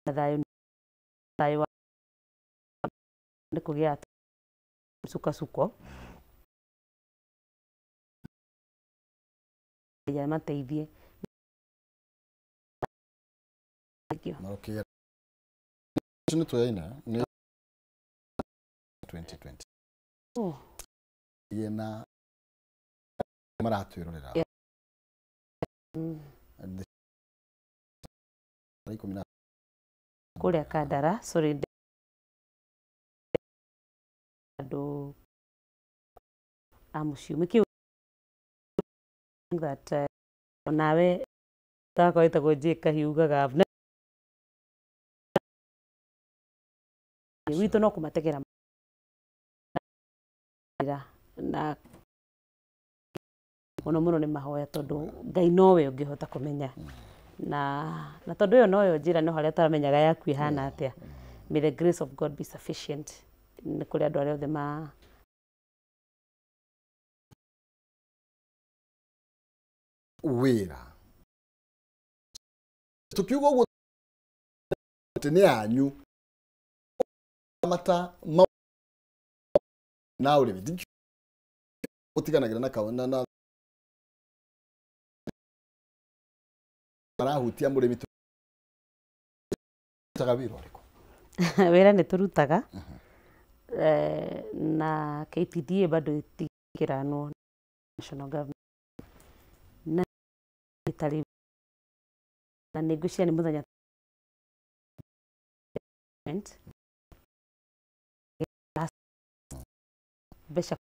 Thayũ, thayũ wa nĩ kũgĩa msukosuko ya mateithie. Thank you. Okay. Nĩ tuoyaina nĩ 2020. Oh. Yena maratwĩrorera. Ikũmi na Kũrĩa Kandara, sorry, andũ a mũciĩ mĩkĩ that onawe takwa ĩtagwo J Kahiugaga witũ no kũmategera na mũno mũno nĩ mahoya tondũ Ngai nowe ũngĩhota kũmenya na tondũ ĩyo noyo njĩra, no harĩa ũtaramenyaga yaku ĩhana atĩa. May the grace of God be sufficient nĩ kũrĩ andũ arĩa othe ma wĩra tukiuga ũguo atĩ nĩ anyu mata na ũrĩmi ũtiganagĩra na na marahutia mũrĩmi tutaga wĩra ũrĩkũ? Wĩra nĩ tũrutaga na KTDA bado ĩtikĩranwo national government na ĩtarĩ na nĩ ngwĩciria nĩ mũthenya mbeca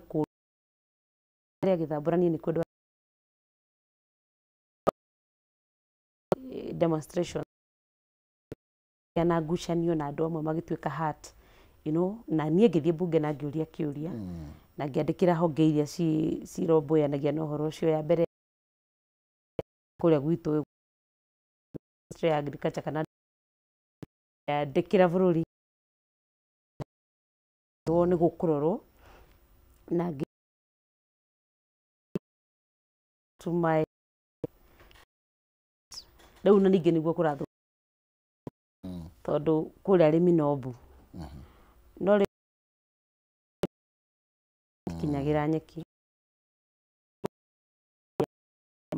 kũrĩa gĩthambũra niĩ nĩ kwendwa demonstration na ngucanio na andũ amwe magĩtuĩka hurt, na niĩ ngĩthiĩ bunge na ngĩũria kĩũria na ngĩandĩkĩra honge iria cirũmbũyanagia na ũhoro ũcio. Ya mbere kũrĩa gwitũ Ministry ya Agriculture kana yandĩkĩra bũrũri nĩ gũkũrorwo na to my rĩu na ningĩ nĩguo kũrathũ tondũ kũrĩa arĩmi no mbu no rĩu kinyagĩra nyeki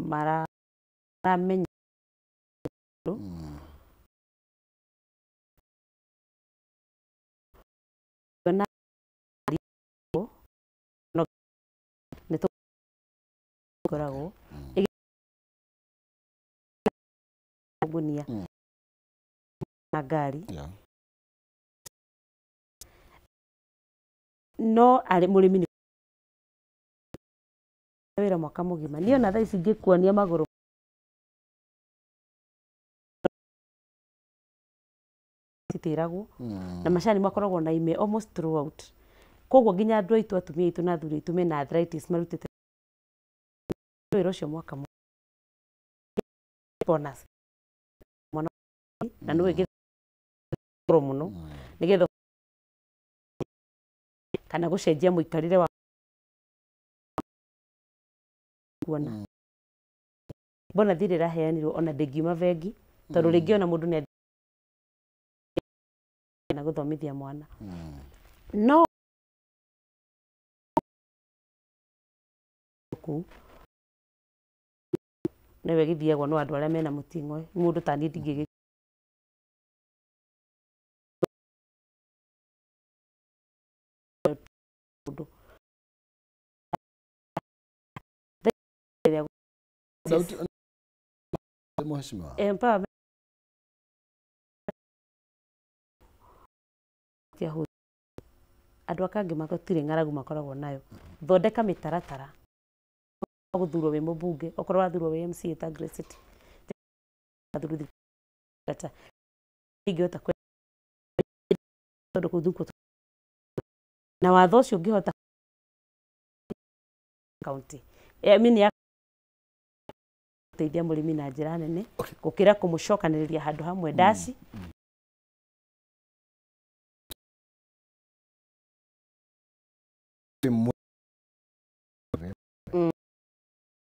maramenya na nĩ tũkoragwo ngunia na ngari no arĩ mũrĩmi nĩ wĩra mwaka mũgima. Niĩ ona thaa ici ngĩkuonia magũrũ citĩragwo na macani makoragwo na ime almost throughout, koguo nginya andũ aitũ, atumia aitũ na athuri aitũ mena arthritis marutĩte wĩra ũcio mwaka bonus mwana na nĩ goro mũno nĩgetha kana gũcenjia mũikarĩre wa kuona bonathi ĩrĩa ĩraheanirwo ona ndĩngiuma bengi tondũ rĩngĩ ona mũndũ nĩ na gũthomithia mwana no kũu nĩwe gĩthiagwo no andũ arĩa mena mũting'oe mũndũ ta niĩ ndingĩ mũndũ. Mheshimiwa Empowerment andũ akangĩ matirĩ ng'aragu makoragwo nayo. Thondeka mĩtaratara gũthurwo wĩ mũmbunge, okorwo wathurwo wĩ MCA ta Grace City ingĩhota tondũ kũu thukũ na watho ũcio ũngĩhota county I mean ya gũteithia mũrĩmi na njĩra nene gũkĩra kũmũcokanĩrĩria handũ hamwe ndaci.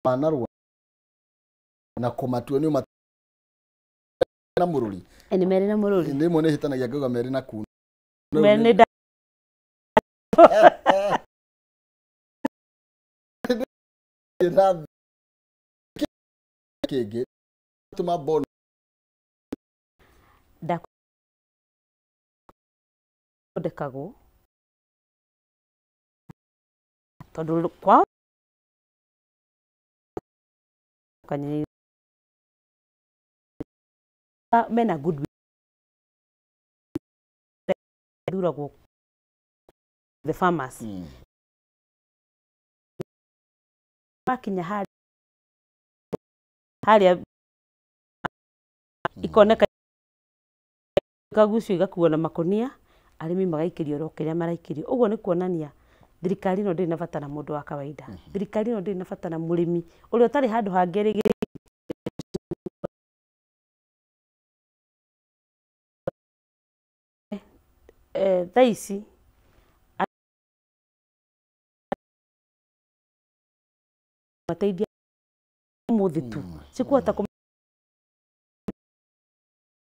Manarwa na kũmatua nĩ Na mũrũri. Nĩ merĩ na mũrũri. Rĩmwe nĩ hĩtanagia ngauga merĩ na kuna. Merĩ nĩ nda. Kĩngĩ tũma bono ndathondekagwo tondũ kwao mena goodwill thuragwo the farmers makinya harĩa ikoneka ikagucio igakuo na makonia arĩmi magaikĩrio oro kĩrĩa maraikĩrio. Ũguo nĩ kuonania thirikari ĩno ndĩrĩ na bata na mũndũ wa kawaida. Thirikari ĩno ndĩrĩ na bata na mũrĩmi ũrĩa ũtarĩ handũ hangĩ rĩgĩ. Thaa ici mateithia ũmũthĩ tu cikũhota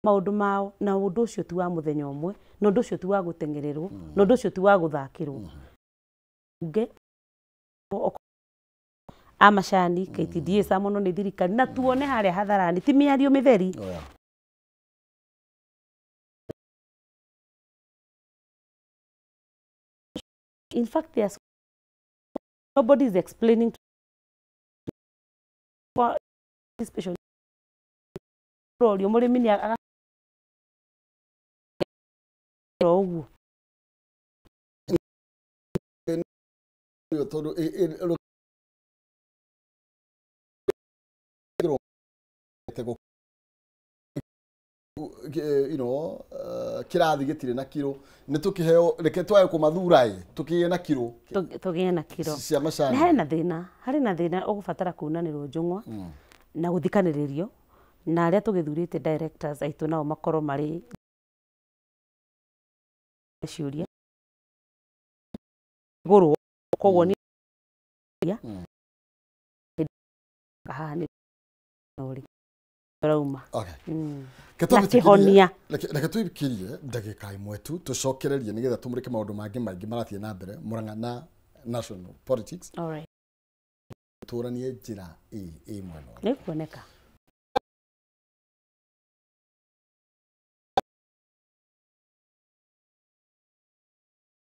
maũndũ mao, na ũndũ ũcio ti wa mũthenya ũmwe, na ũndũ ũcio ti wa gũteng'ererwo, na ũndũ ũcio ti wa gũthakĩrwo. Nge a macani KTDA samono nĩ thirikari na tuone harĩa hadharani ti mĩario mĩtheri. In fact, there's nobody is explaining to special rorio mũrĩmi nĩ ũguo tondũ you know kĩrathi gĩtirĩ na kiro nĩ tũkĩheo reke twae kũmathura ĩ tũkĩgĩe na kiro tũgĩe na kiro cia macani. Harĩ na thĩna, harĩ na thĩna ũgũbatara kunanĩrwo njũng'wa na gũthikanĩrĩrio na arĩa tũgĩthurĩte directors aitũ nao makorwo marĩ ciũria igũrũ koguo nĩ haha nĩ ũrauma na kĩhonia. Reke tũikirie ndagĩka ĩmwe tu tũcokererie nĩgetha tũmũrĩke maũndũ mangĩ maingĩ marathiĩ na mbere Murang'a na national politics. All right. Tũranie njĩra ĩ mwena nĩ kuoneka.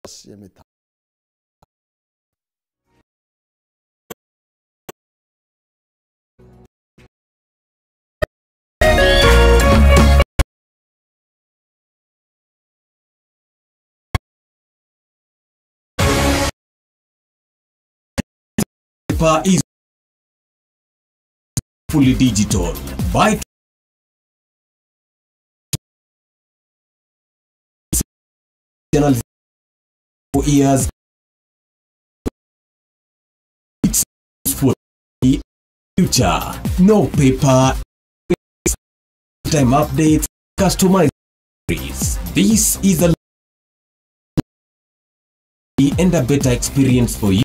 Cia paper is fully digital. Buy channel 4 years. It's for the future. No paper. Time updates. Customized. This is a and a better experience for you.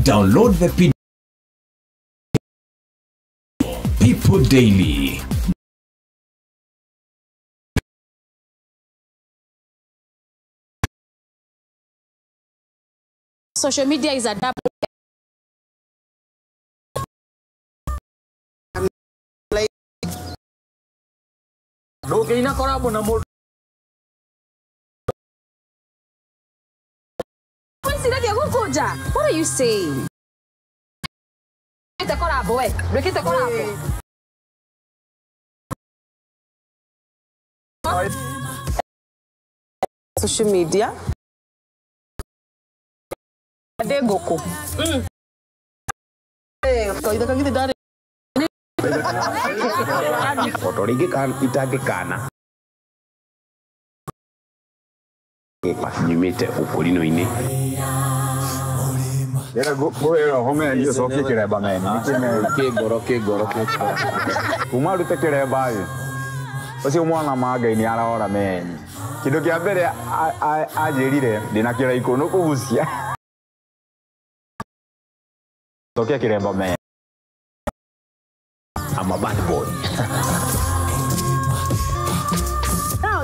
Download the PDF People Daily. Social media is a double. What are you saying? Social media. Nyumite ukulino-ini. Ndĩrenda ngũwĩra home ndio cokie kĩremba meni. Kĩngoro kĩngoro kĩngoro. Kuma rute kĩremba ĩ. Ũcio mwana ma Ngai nĩ arora meni. Kĩndũ kĩa mbere anjĩrire ndĩna kĩraikũ nĩ kũgucia. Cokia kĩremba meni. I'm a bad boy.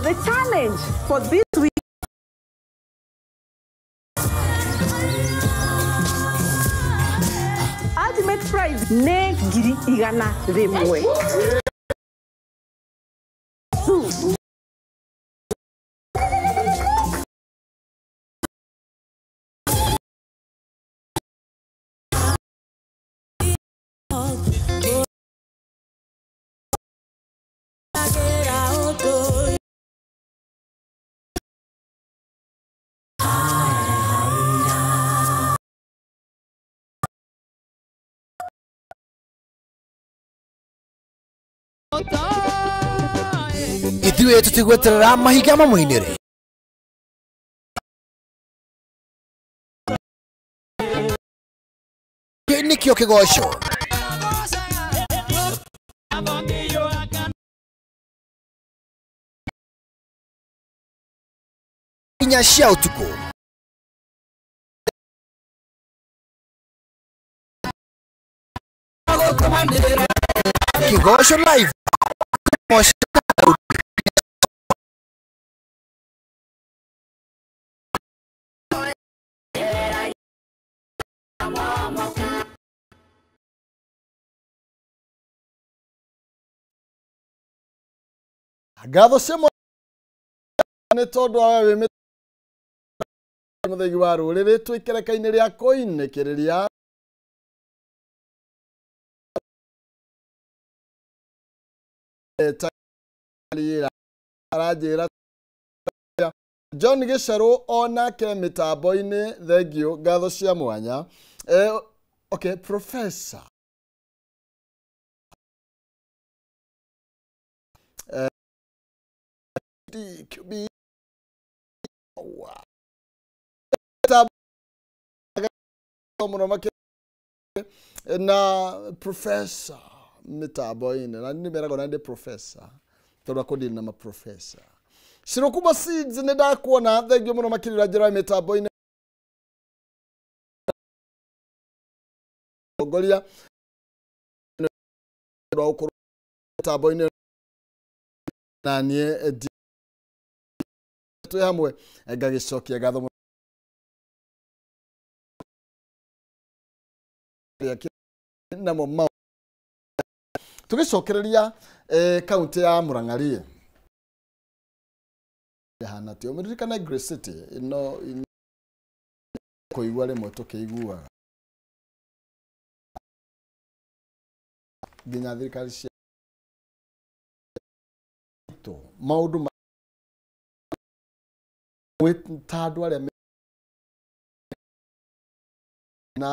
The challenge for this week ultimate prize nĩ 100,000. Ithuĩ tũtigweterera mahiga mamũinĩre. Nĩkĩo kĩgoco. Inya cia ũtukũ. Kĩgoco live. Ngatho cia nĩ tondũ wa we mũthegi wa rũrĩrĩ twĩ kĩreka-inĩ rĩa kũinĩkĩrĩria aranjĩra John Gĩcarũ onake mĩtambo-inĩ thengiũ ngatho cia mwanya. Okay, professor DQB na professor mĩtambo-inĩ na nĩ meragwo na ndĩ professor tondũ akũndiri na maprofessor. Shirokuba Seeds nĩ ndakuona thengiũ mũno makĩria njĩra mĩtambo-inĩ tongoria mĩtambo-inĩ na niĩ twĩ hamwe ngagĩcokia ngatho namo mau tũgĩcokereria kaunti ya Murang'a rĩ hana tio mũririkane Grace City ĩno kũigua rĩmwe tũkĩiguaga nginya thirikari cia maũndũ ta andũ arĩa na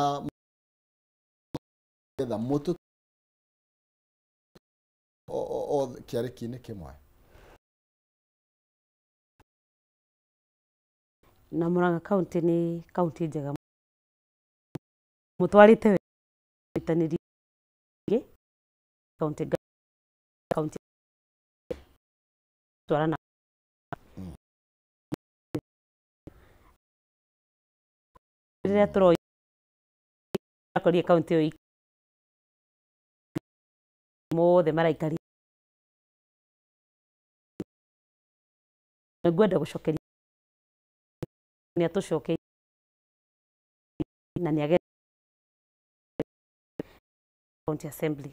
getha mũtũ o kĩarĩki-inĩ kĩmwe. Na Murang'a kaunti nĩ kaunti njega mũtwarĩte wĩtanĩri kaunti kaunti twarana rĩrĩa tũroakorie kaunti ĩyo mothe maraikari ngwenda gũcokeria nĩ atũcokeire na nĩ county assembly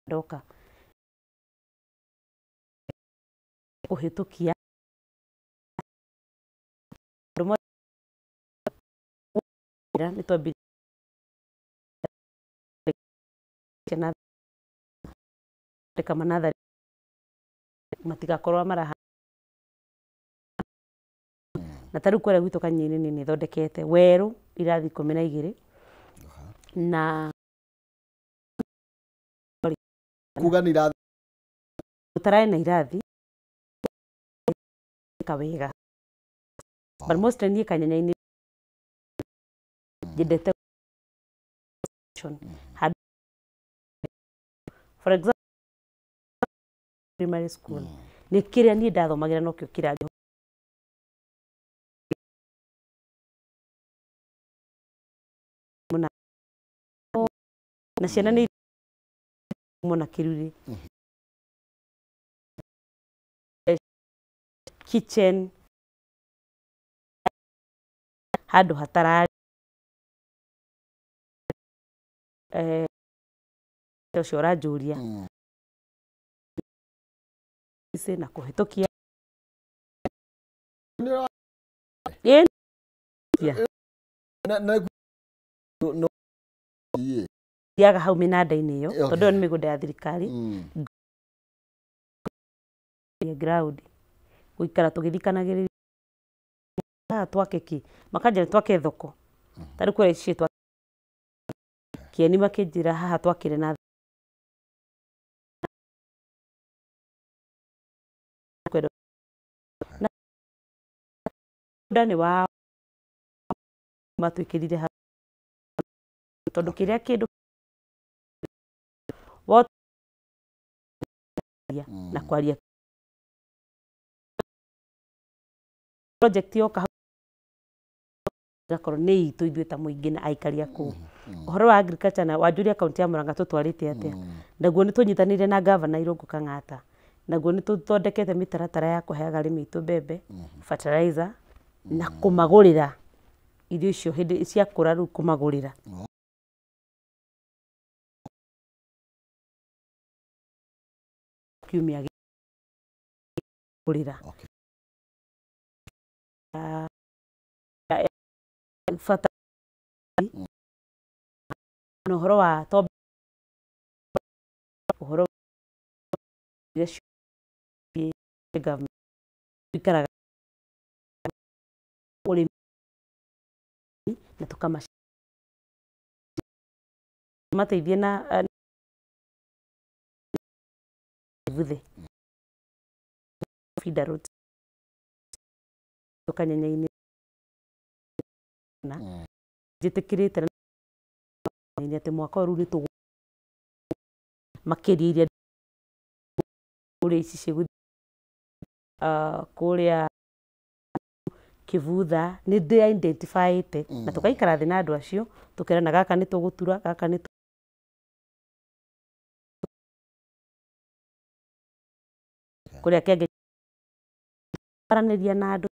ndoka kũhĩtũkia nĩ twambirie manatharĩ matigakorwo maraha na ta rĩu kũrĩa gwitũ Kanyinĩ nĩ thondekete werũ irathi 12 na kuga nĩ irathi ũtaraĩ na irathi wega but mostly niĩ Kanyanya-inĩ nyendete for example primary school nĩ kĩrĩa niĩ ndathomagĩra nokĩo kĩrathi na ciana nĩ mona kĩruri Kitchen handũ hatararĩ ũcio ũranjũria ici na kũhĩtũkia Ĩĩ, thiaga hau mĩnanda-inĩ ĩyo tondũ ĩyo nĩ mĩgũnda ya thirikari ya ground gũikara tũgĩthikanagĩrĩria haha twake kĩ makanjĩra twake thoko ta rĩu kũrĩa ici twa kĩeni makĩnjĩra haha twakĩre na kwenda na mũgũnda nĩ wao matwĩkĩrire hau tondũ kĩrĩa kĩndũ wot na kwaria project yoka hau igakorwo nĩ itũ ithuĩ ta mũingĩ na aikari a kũu. Ũhoro wa agriculture na wanjũria kaunti ya Murang'a tũtwarĩte atĩa, naguo nĩ tũnyitanĩire na gavana Irũngũ Kang'ata, naguo nĩ tũthondekete mĩtaratara ya kũheaga arĩmi aitũ mbembe, fertilizer na kũmagũrĩra irio icio hĩndĩ ciakũra rĩu kũmagũrĩra. Kiumia gũrĩra bata na ũhoro wa to ũhoro iria government ikaraga ũrĩmi na tukama mateithie na buthe feeder roads tukanyenya-inĩ na njĩtĩkĩrĩte na atĩ mwaka ũyũ rĩu nĩ tũgũ makĩria iria kũrĩa ici cigũthiĩ kũrĩa kĩbutha nĩ ndĩ identifyĩte na tũgaikara thĩ na andũ acio tũkerana gaka nĩ tũgũtura gaka nĩ kũrĩa kĩangĩ aranĩria na andũ